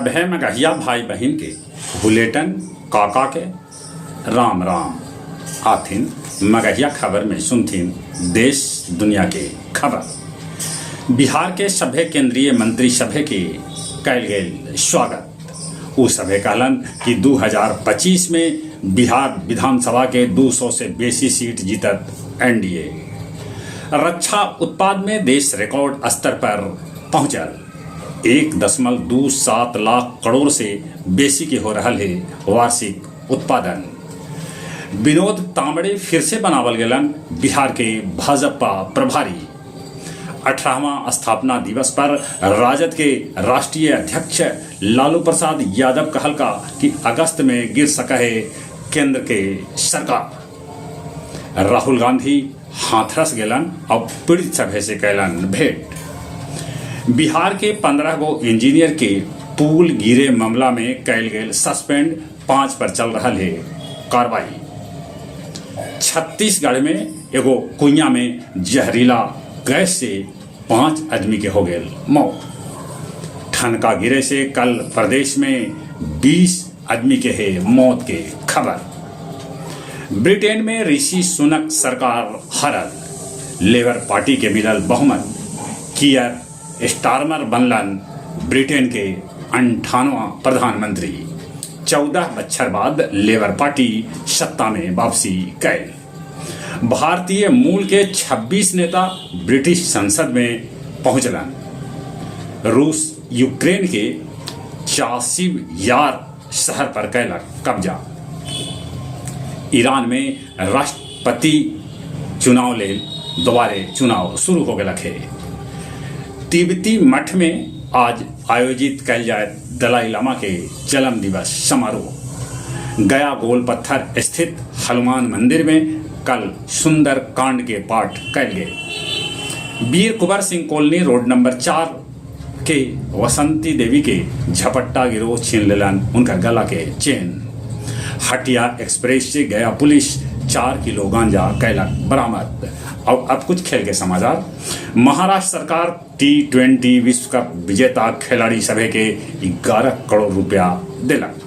सभे मगहिया भाई बहिन के हुलेटन काका के राम राम। आथिन मगहिया खबर में सुनथिन देश दुनिया के खबर। बिहार के सभे केंद्रीय मंत्री सभे के कैल गेल स्वागत। उ सभे कहलन कि 2025 में बिहार विधानसभा के 200 से बेसी सीट जीतत एनडीए। रक्षा उत्पाद में देश रिकॉर्ड स्तर पर पहुंचल। 1.27 लाख करोड़ से बेसी के हो रहल हे वार्षिक उत्पादन। विनोद तांबड़े फिर से बनावल गेलन बिहार के भाजपा प्रभारी। 18वां स्थापना दिवस पर राजद के राष्ट्रीय अध्यक्ष लालू प्रसाद यादव कहलका कि अगस्त में गिर सके है केंद्र के सरकार। राहुल गांधी हाथरस गेलन और पीड़ित सभे से कैलन भेंट। बिहार के 15 गो इंजीनियर के पुल गिरे मामला में कैल गेल सस्पेंड, 5 पर चल रहा है कार्रवाई। छत्तीसगढ़ में एगो कुइयां में जहरीला गैस से 5 आदमी के हो गेल मौत। ठनका गिरे से कल प्रदेश में 20 आदमी के है मौत के खबर। ब्रिटेन में ऋषि सुनक सरकार हरल, लेबर पार्टी के मिलल बहुमत। कियर स्टारमर बनलन ब्रिटेन के 98वां प्रधानमंत्री। 14 बच्छर बाद लेबर पार्टी सत्ता में वापसी कैल। भारतीय मूल के 26 नेता ब्रिटिश संसद में पहुंचलन। रूस यूक्रेन के चासिव यार शहर पर कैलक कब्जा। ईरान में राष्ट्रपति चुनाव लेल दोबारे चुनाव शुरू हो गेलक हे। तिब्बती मठ में आज आयोजित कैल जाए दलाई लामा के जन्म दिवस समारोह। गया गोल पत्थर स्थित हनुमान मंदिर में कल सुंदर कांड के पाठ कैल गए। वीर Kunwar Singh colony road number 4 के वसंती देवी के झपट्टा गिरोह छीन लेलन उनका गला के चेन। हटिया एक्सप्रेस से गया पुलिस 4 किलो गांजा कैलक बरामद। और अब कुछ खेल के समाचार। महाराष्ट्र सरकार T20 विश्व कप विजेता खिलाड़ी सभे के 11 करोड़ रुपया दिलक।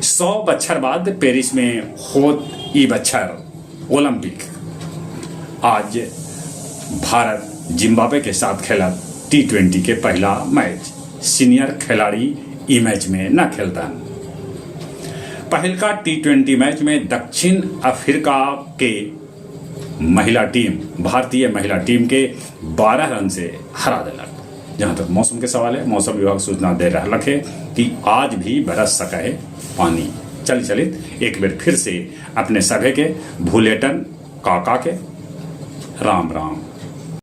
100 बच्छर बाद पेरिस में होत ई बच्छर ओलंपिक। आज भारत जिम्बाब्वे के साथ खेला T20 के पहला मैच। सीनियर खिलाड़ी ई मैच में न खेलता। पहलका T20 match में दक्षिण अफ्रीका के महिला टीम भारतीय महिला टीम के 12 रन से हरा दिलक। जहां तक मौसम के सवाल है, मौसम विभाग सूचना दे रहा है कि आज भी बरस सका है पानी। चल चलित एक बार फिर से अपने सभे के भूलेटन काका के राम राम।